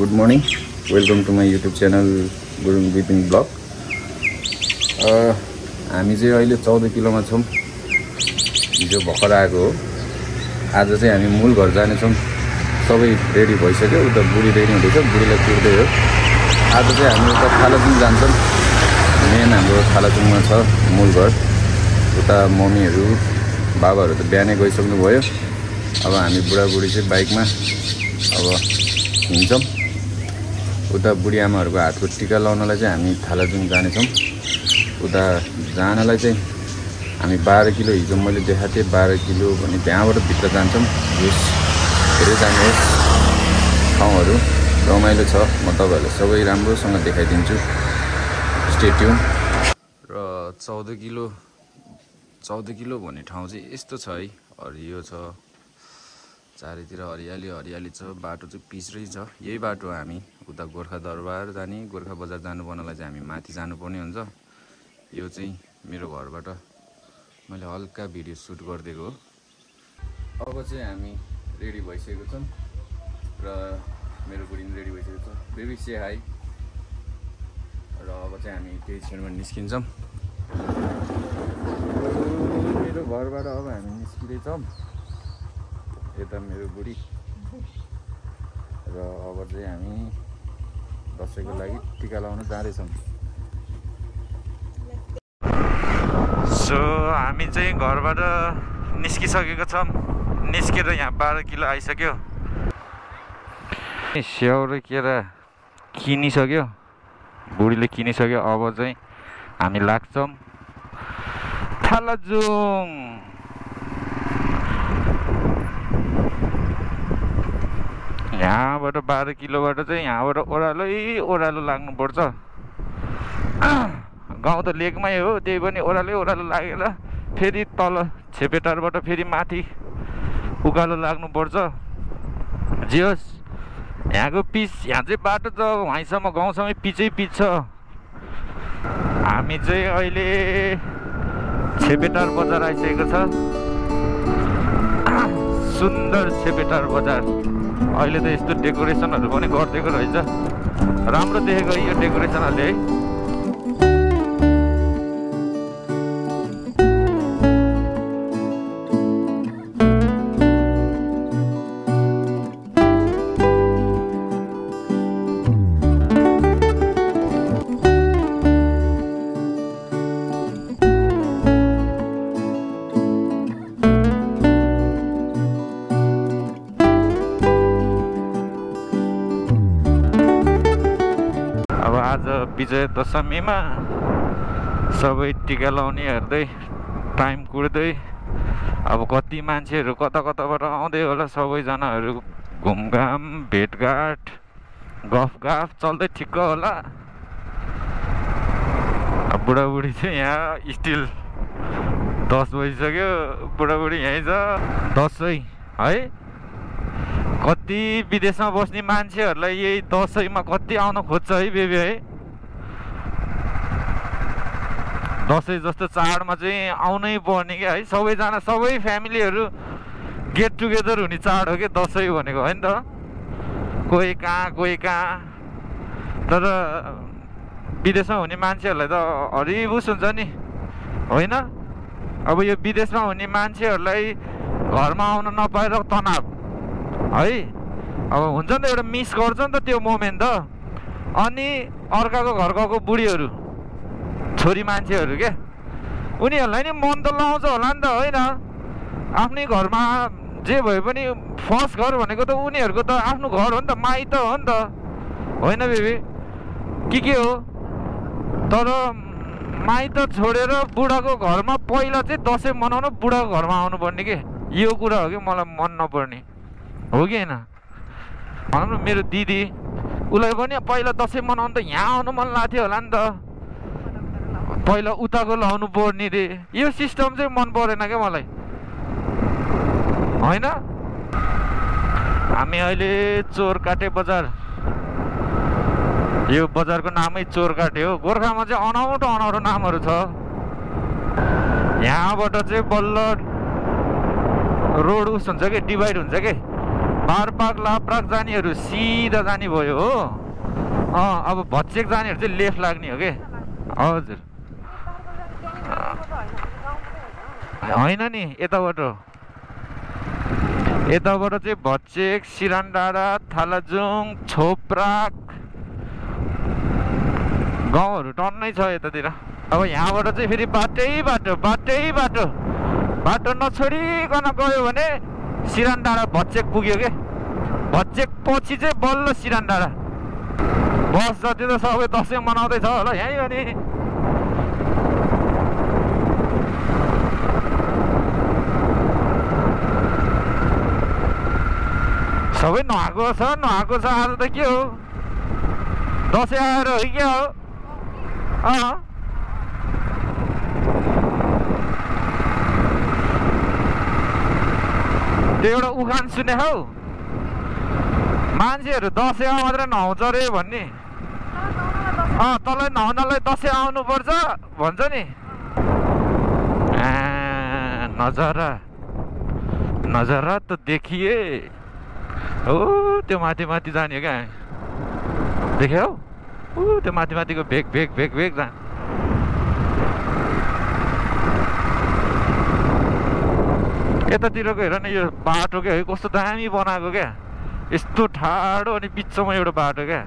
Good morning welcome to my YouTube channel Gurung Bipin blog. हामी चाहिँ अहिले 14 किलोमा छौँ। हिजो भर्खर आएको हो। आज चाहिँ हामी मूल घर जानेछौँ। सबै रेडी भइसक्यो। उता बुढी रेडी हुँदैछ, बुढीलाई कुर्दै हो। आज चाहिँ हामी उता थालाजुङ जान्छौँ। मेन हाम्रो थालाजुङमा छ मूल घर। उता मम्मीहरू बाबाहरू त बिहानै गइसक्नु भयो। अब हामी बुढाबुढी चाहिँ बाइकमा अब हिँड्छौँ। उता बुढी आमाहरूको हातको टिका लाउनलाई चाहिँ हामी थालाजुङ जानेछौँ। उता जानलाई चाहिँ हामी 12 किलो हिजो मैले देखाएको थिएँ 12 किलो भने त्यहाँबाट भित्र जान्छौँ। यस धेरै जाने ठाउँहरू रमाइलो छ। म तपाईँहरूलाई सबै राम्रोसँग देखाइदिन्छु। Stay tune. र 14 किलो भन्ने ठाउँ चाहिँ यस्तो छ है। हरियो छ, चारैतिर हरियाली हरियाली छ। बाटो चाहिँ पिचरै छ। यही बाटो हामी उता गोर्खा दरबार जाने, गोर्खा बजार जानु पर्नलाई चाहिँ हामी माथि जानुपर्ने हुन्छ। यो चाहिँ मेरो घरबाट मैले हल्का भिडियो सुट गरिदिएको हो। अब चाहिँ हामी रेडी भइसकेको छौँ र मेरो बुढी पनि रेडी भइसकेको छ। बेबी से हाई। र अब चाहिँ हामी केही क्षणमा निस्किन्छौँ। मेरो घरबाट अब हामी निस्किँदैछौँ। यता मेरो बुढी र अब चाहिँ हामी दसैँको लागि टिका लाउन जाँदैछौँ। सो हामी चाहिँ घरबाट निस्किसकेको छौँ। निस्केर यहाँ 12 किलो आइसक्यो। स्याउ र केरा किनिसक्यो, बुढीले किनिसक्यो। अब चाहिँ हामी लाग्छौँ थालाजुङ। यहाँबाट 12 किलोबाट चाहिँ यहाँबाट ओह्रालो लाग्नुपर्छ। गाउँ त लेकमै हो, त्यही पनि ओह्रालो लागेर फेरि तल छेपेटारबाट फेरि माथि उकालो लाग्नुपर्छ। जे होस् यहाँको पिच, यहाँ चाहिँ बाटो त वहीँसम्म गाउँसम्म पिचै पिच छ। हामी चाहिँ अहिले छेपेटार बजार आइसकेको छ। सुन्दर छेपेटार बजार। अहिले त यस्तो डेकोरेसनहरू पनि गरिदिएको रहेछ। राम्रो देखेको यो डेकोरेसनहरूले है। विजय दशमीमा सबै टिका लाउने हेर्दै टाइम कुर्दै अब कति मान्छेहरू कता कताबाट आउँदै होला। सबैजनाहरू घुमघाम भेटघाट गफगाफ चल्दै ठिक्क होला। बुढाबुढी चाहिँ यहाँ स्टिल 10 बजिसक्यो। बुढाबुढी यहीँ छ। दसैँ है, कति विदेशमा बस्ने मान्छेहरूलाई यही दसैँमा कति आउन खोज्छ है बेबी है। दसैँ जस्तो चाडमा चाहिँ आउनै पर्ने क्या है। सबैजना सबै फ्यामिलीहरू गेट टुगेदर हुने चाड हो क्या दसैँ भनेको, होइन त। कोही कहाँ। तर विदेशमा हुने मान्छेहरूलाई त हरिबुस हुन्छ नि, होइन। अब यो विदेशमा हुने मान्छेहरूलाई घरमा आउन नपाएर तनाव है। अब हुन्छ नि त, एउटा मिस गर्छ नि त त्यो मोमेन्ट त। अनि अर्काको घर गएको बुढीहरू छोरी मान्छेहरू क्या, उनीहरूलाई नि मन त लाउँछ होला नि त, होइन। आफ्नै घरमा जे भए पनि फर्स्ट घर भनेको त उनीहरूको त आफ्नो घर हो नि त, माइत हो नि त, होइन बेबी के हो। तर माइत छोडेर बुढाको घरमा पहिला चाहिँ दसैँ मनाउनु बुढाको घरमा आउनुपर्ने के, यो कुरा हो कि मलाई मन नपर्ने हो कि होइन। भनौँ न मेरो दिदी, उसलाई पनि पहिला दसैँ मनाउनु त यहाँ आउनु मन लाग्थ्यो होला नि त, पहिला उताको लाउनु पर्ने रे। यो सिस्टम चाहिँ मन परेन क्या मलाई, होइन। हामी अहिले चोरकाटे बजार, यो बजारको नामै चोरकाटे हो। गोर्खामा चाहिँ अनौठो नामहरू छ। यहाँबाट चाहिँ बल्ल रोड उस हुन्छ कि डिभाइड हुन्छ कि बारपाक लाप्राक जानेहरू सिधा जाने भयो हो। अब भच्चेक जानेहरू चाहिँ लेफ्ट लाग्ने हो कि। हजुर होइन नि, यताबाट चाहिँ भच्चेक, सिरान डाँडा, थालाजुङ, छोप्राक गाउँहरू टन्नै छ यतातिर। अब यहाँबाट चाहिँ फेरि बाटो नछोडिकन गयो भने सिरान डाँडा भच्चेक पुग्यो के। भच्चेक पछि चाहिँ बल्ल सिरान डाँडा। बस जति त सबै दसैँ मनाउँदैछ होला यहीँ हो नि। सबै नुहाएको छ आज त के हो, दसैँ आएर हो कि के हो। त्यो एउटा उखान सुने हौ, मान्छेहरू दसैँमा मात्रै नुहाउँछ अरे भन्ने। तँलाई नुहाउनलाई दसैँ आउनुपर्छ भन्छ नि। नजरा त देखिए हो, त्यो माथि जाने हो क्या। देखे हौ त्यो माथिको भेग जाने। यतातिरको हेर न, यो बाटो क्या है कस्तो दामी बनाएको क्या। यस्तो ठाडो अनि बिचमा एउटा बाटो क्या।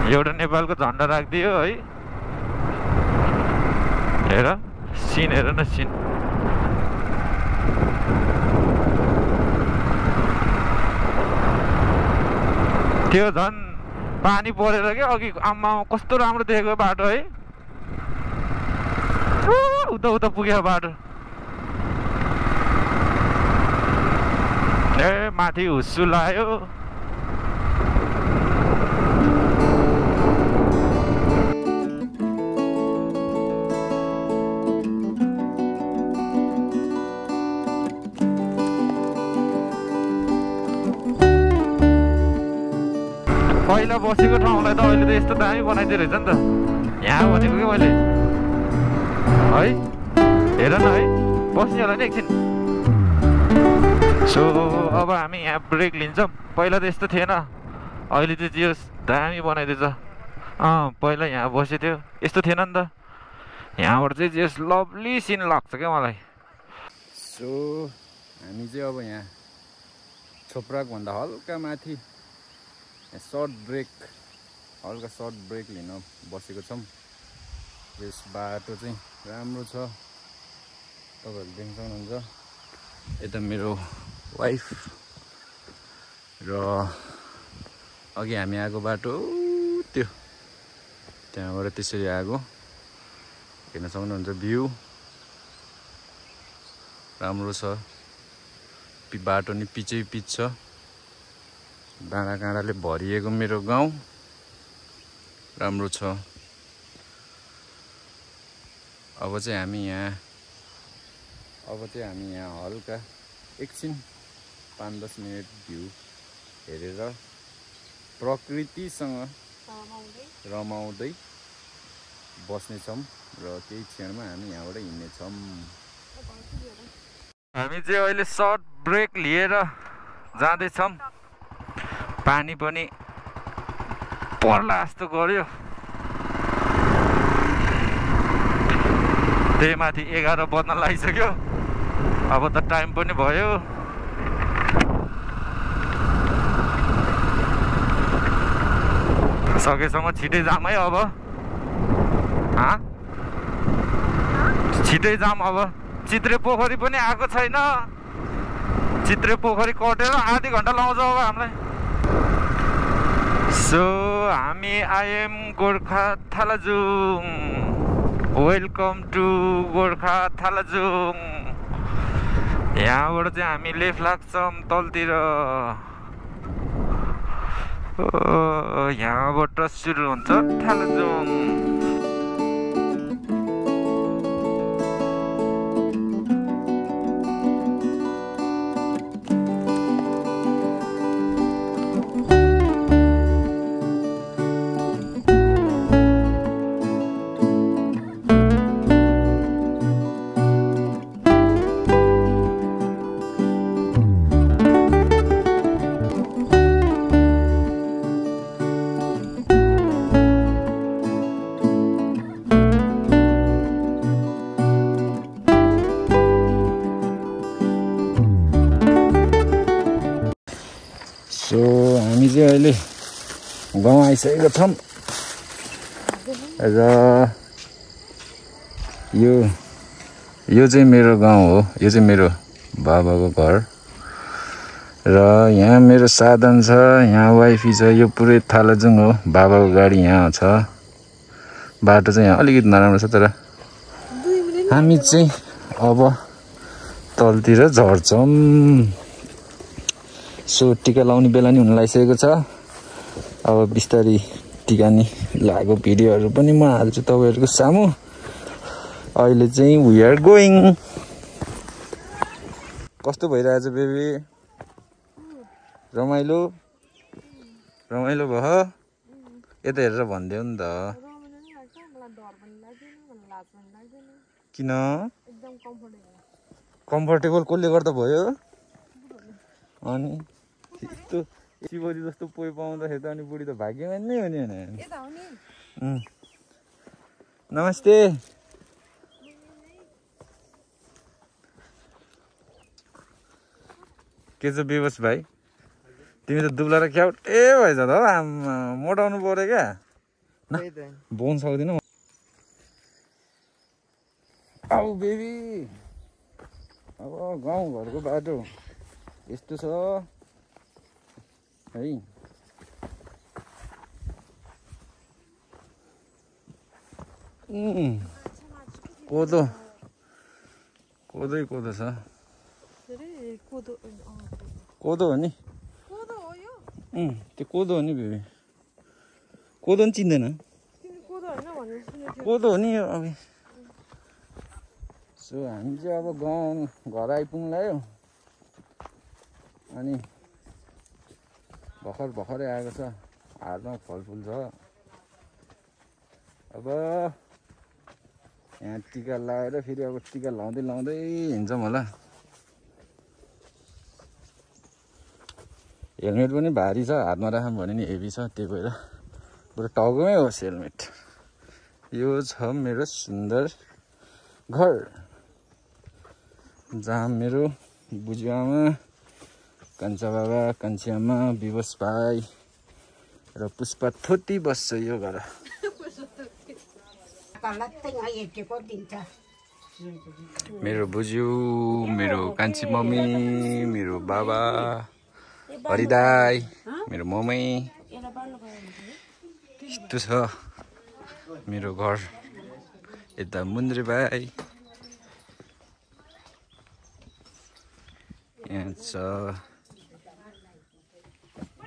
एउटा नेपालको झन्डा राखिदियो है। हेर सिन, हेर न सिन। त्यो झन् पानी परेर क्या अघि, आम्मा कस्तो राम्रो देखेको बाटो है। उता पुग्यो बाटो। ए माथि हुस्सु लायो। पहिला बसेको ठाउँलाई त अहिले त यस्तो दामी बनाइदियो रहेछ नि त। यहाँ भनेको कि मैले है, हेर न है, बस्ने होला नि एकछिन। सो अब हामी यहाँ ब्रेक लिन्छौँ। पहिला त यस्तो थिएन, अहिले चाहिँ जे दामी बनाइदिएछ। पहिला यहाँ बसेको थियो यस्तो थिएन नि त। यहाँबाट चाहिँ जे लभली सिन लाग्छ क्या मलाई। सो हामी चाहिँ अब यहाँ छोप्राक भन्दा हल्का माथि हल्का सर्ट ब्रेक लिन बसेको छौँ। यस बाटो चाहिँ राम्रो छ, तपाईँहरू देख्न सक्नुहुन्छ। यता मेरो वाइफ र अघि हामी आएको बाटो त्यो त्यहाँबाट त्यसरी आएको हेर्न सक्नुहुन्छ। भ्यू राम्रो छ, बाटो नि पिचै पिच छ, डाँडा काँडाले भरिएको मेरो गाउँ राम्रो छ। अब चाहिँ हामी यहाँ हल्का एकछिन 5-10 मिनट भ्यू हेरेर प्रकृतिसँग रमाउँदै बस्नेछौँ र केही क्षणमा हामी यहाँबाट हिँड्नेछौँ। हामी चाहिँ अहिले सर्ट ब्रेक लिएर जाँदैछौँ। पानी पनि पर्ला जस्तो गर्यो। त्यही माथि 11 बज्न लागिसक्यो। अब त टाइम पनि भयो। सकेसम्म छिटै जाम है अब। छिटै जाम अब। चित्रे पोखरी पनि आएको छैन। चित्रे पोखरी कटेर आधी घन्टा लाउँछ अब हामीलाई। सो हामी I'm Gorkha Thalajung. Welcome to Gorkha Thalajung. यहाँबाट चाहिँ हामी लेफ्ट लाग्छौँ तलतिर। यहाँबाट सुरु हुन्छ थालाजुङ। सो हामी चाहिँ अहिले गाउँ आइसकेको छौँ र यो चाहिँ मेरो गाउँ हो। यो चाहिँ मेरो बाबाको घर र यहाँ मेरो साधन छ, यहाँ वाइफी छ। यो पुरै थालाजुङ हो। बाबाको गाडी यहाँ छ। बाटो चाहिँ यहाँ अलिकति नराम्रो छ, तर हामी चाहिँ अब तलतिर झर्छौँ। सो टिका लाउने बेला नि हुन लागिसकेको छ। अब बिस्तारै टिका नि लागेको भिडियोहरू पनि म हाल्छु तपाईँहरूको सामु। अहिले चाहिँ वी आर गोइङ। कस्तो भइरहेछ बेबी? रमाइलो रमाइलो भयो? यता हेरेर भनिदेऊ नि त। किन? कम्फर्टेबल कसले गर्दा भयो? अनि यस्तो शिवरी जस्तो पोइ पाउँदाखेरि त अनि बुढी त भाग्यमान नै हो नि। नमस्ते। के छ बेबस भाइ? तिमी त दुब्ला र क्याउटे भएछ त हौ। मोटाउनु पर्यो क्या। बोन सक्दिनँ। आऊ बेबी। अब गाउँघरको बाटो यस्तो छ है। कोदो कोदै कोदो छ। कोदो हो नि? त्यो कोदो हो नि बेबी। कोदो नि चिन्दैन? कोदो हो नि यो अघि। सो हामी चाहिँ अब गाउँ घर आइपुग्नु लाग्यो। अनि भर्खरै आएको छ। हातमा फलफुल छ। अब यहाँ टिका लगाएर फेरि अब टिका लाउँदै हिँड्छौँ होला। हेलमेट पनि भारी छ। हातमा राखौँ भने नि हेभी छ। त्यही भएर पुरा टाउकोमै होस् हेलमेट। यो छ मेरो सुन्दर घर, जहाँ मेरो बुजुआमा, कान्छा बाबा, कान्छी आमा, विवश भाइ र पुष्पा थोटी बस्छ यो घर। मेरो बुज्यू, मेरो कान्छी मम्मी, मेरो बाबा हरिदाई, मेरो मम्मी। यस्तो छ मेरो घर। यता मुन्द्रे भाइ, यहाँ छ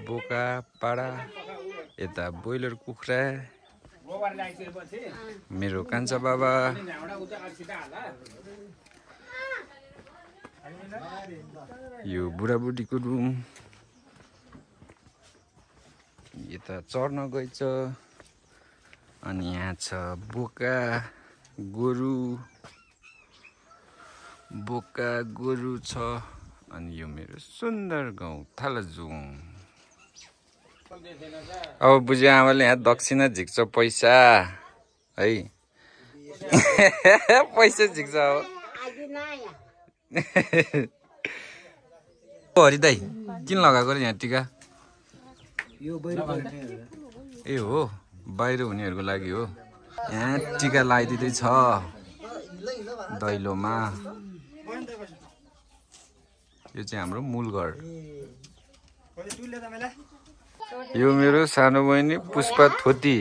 बोका पाडा, यता ब्रोइलर कुखुरा, मेरो कान्छा बाबा, यो बुढाबुढीको रुम, यता चर्न गइछ। अनि यहाँ छ बोका गोरु छ। अनि यो मेरो सुन्दर गाउँ थालाजुङ। अब बुझ्यो आमाले यहाँ दक्षिणा झिक्छ पैसा है। पैसा झिक्छ अब। हरिदाई किन लगाएको यहाँ टिका? ए हो, बाहिर हुनेहरूको लागि हो। यहाँ टिका लगाइदिँदैछ दैलोमा। यो चाहिँ हाम्रो मूल घर। यो मेरो सानो बहिनी पुष्पा थोटी।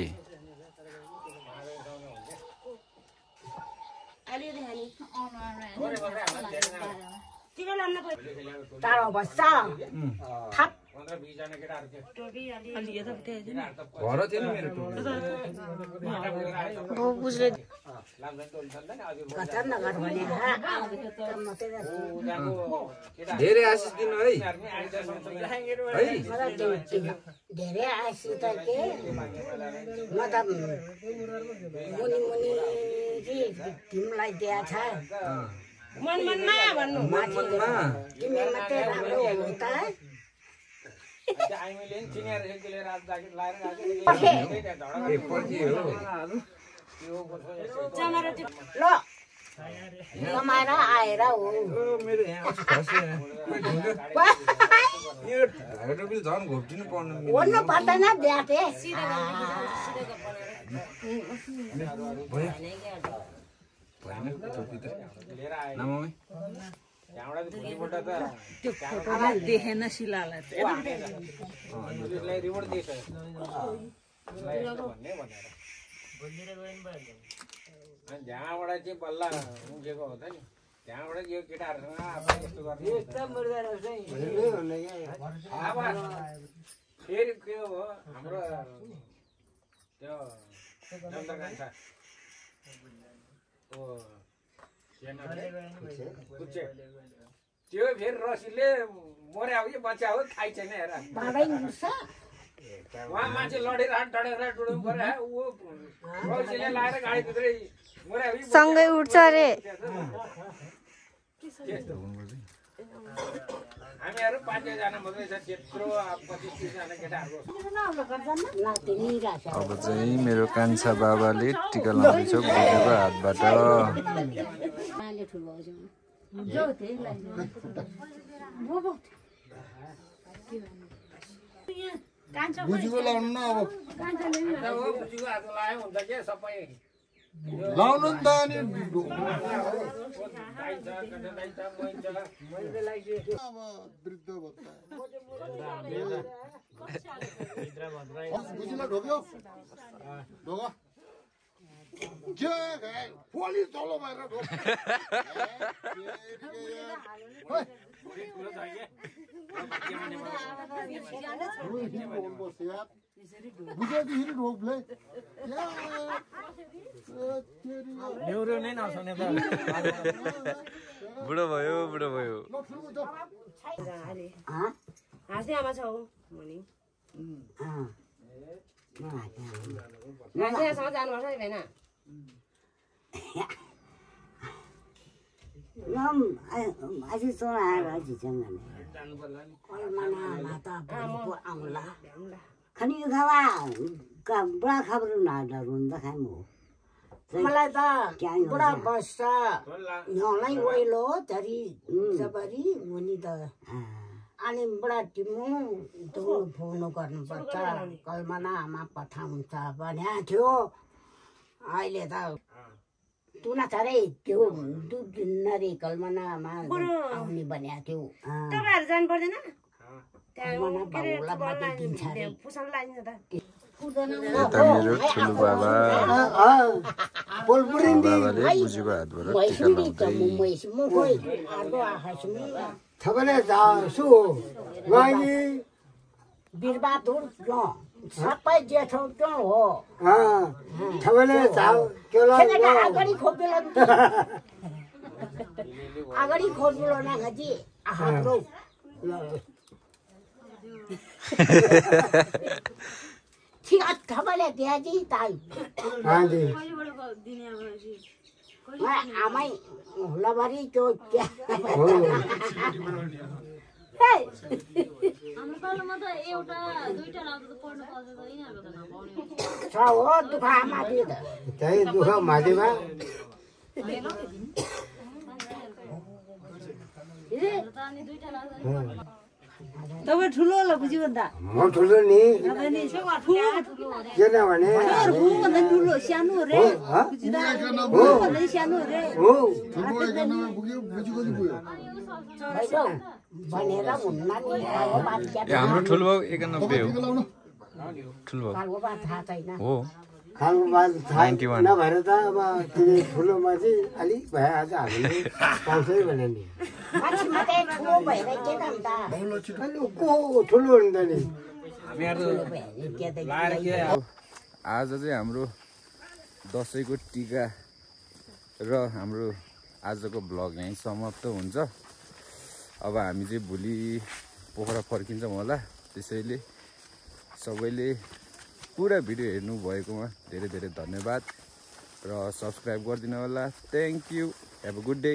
धेरै आशिष दिनु है। धेरै आशिष त के म त मुनि तिमीलाई दिया छ। मनमा भन्नु तिमी मात्रै राम्रो हो त। ल कमाएर आएर हो मेरो यहाँ खस्यो यो ढाडो पनि झन् घोप्टिनु पर्नु भन्नु पर्दैन ब्याटे देखेन शिलालाई जहाँबाट चाहिँ बल्ल उम्केको हुन्छ नि त्यहाँबाट यो केटाहरूसँग यस्तो गर्ने अब फेरि के हो हाम्रो त्यो चन्द्रकान्त त्यो फेरि रसीले मर्या हो कि बच्चा हो थाहै छैन हेर उहाँ मान्छे लडेर डुडुम गरेर ऊ रसीले लाएर गाडी भित्रै मर्या हो कि सँगै उठ्छ अरे हामीहरू 5-6 जना मात्रै छ त्यत्रो 25-30 जना केटाहरू अब चाहिँ मेरो कान्छा बाबाले टिका लाउँदैछ बुजुको हातबाट बुजुको लाउनु न अब बुजुको हात लायो हुन्छ के सबै लाउनु नि त अनि अब वृद्ध भत्ता बुझिला ढोक्यो ढोका के पोलिस तल भएर बुझेदेखि ढोक्ले न्युरो नै नसुने त बुढो भयो हाँस्ने आमा छ हौ मर्निङ हाँस्नेसँग जानुपर्छ नि होइन अझै चोराएर झिचङ्ग आउँला खनि खावा बुढा खबर रुन्दा खाइम हो मलाई त बुढा बस्छ हिउँलाई ओइलो धरी जबरी हुने त अनि बुढा टिमु फोन गर्नुपर्छ कल्पनामा पठाउँछ भन्या थियो अहिले त तुना छरे त्यो दुनरे कल्पनामा आउने भन्या थियो तपाईहरु जानु पर्दैन यता मेरो ठुलो बाबा बाबाले बुजुको हातबाट टिका लाउँदै थपने जासु वानी बिरबहादुर सबै जेठो क्यों हो थपने जाउ केला अगाडि खोपेला अगाडि खोपेला ना खजी हाम्रो ठीक थपले दियाजी ताई हांजी आमै लबरी त्यो क्या हाम्रो पालोमा त एउटा दुईटा लाउँदा त पढ्नु पाउँछ त यिनीहरुको त नपाउने छ हो दुख आमा दिए त त्यही दुख माथिमा अनि दुईटा लाउँदा तपाईँ ठुलो होला बुझ्यो भन्दा म ठुलो नि किनभने ठुलो सानो रे भन्दै सानो रे हो भनेर हुन्न नि हाम्रो ठुलो बाउ 91 हो ठुलो बाउ कालको बात थाहा छैन हो खालको बात 91 नभएर त अब तिमी ठुलोमा चाहिँ अलिक भइहाल्छ हामीले पाउँछै भने नि मान्छे मात्रै ठुलो भएर के अन्त अनि को ठुलो हुन्छ नि आज चाहिँ हाम्रो दसैँको टिका र हाम्रो आजको ब्लग यहीँ समाप्त हुन्छ अब हामी चाहिँ भोलि पोखरा फर्किन्छौँ होला त्यसैले सबैले पुरा भिडियो हेर्नु भएकोमा धेरै धेरै धन्यवाद र सब्स्क्राइब गरिदिनु होला thank you have a good day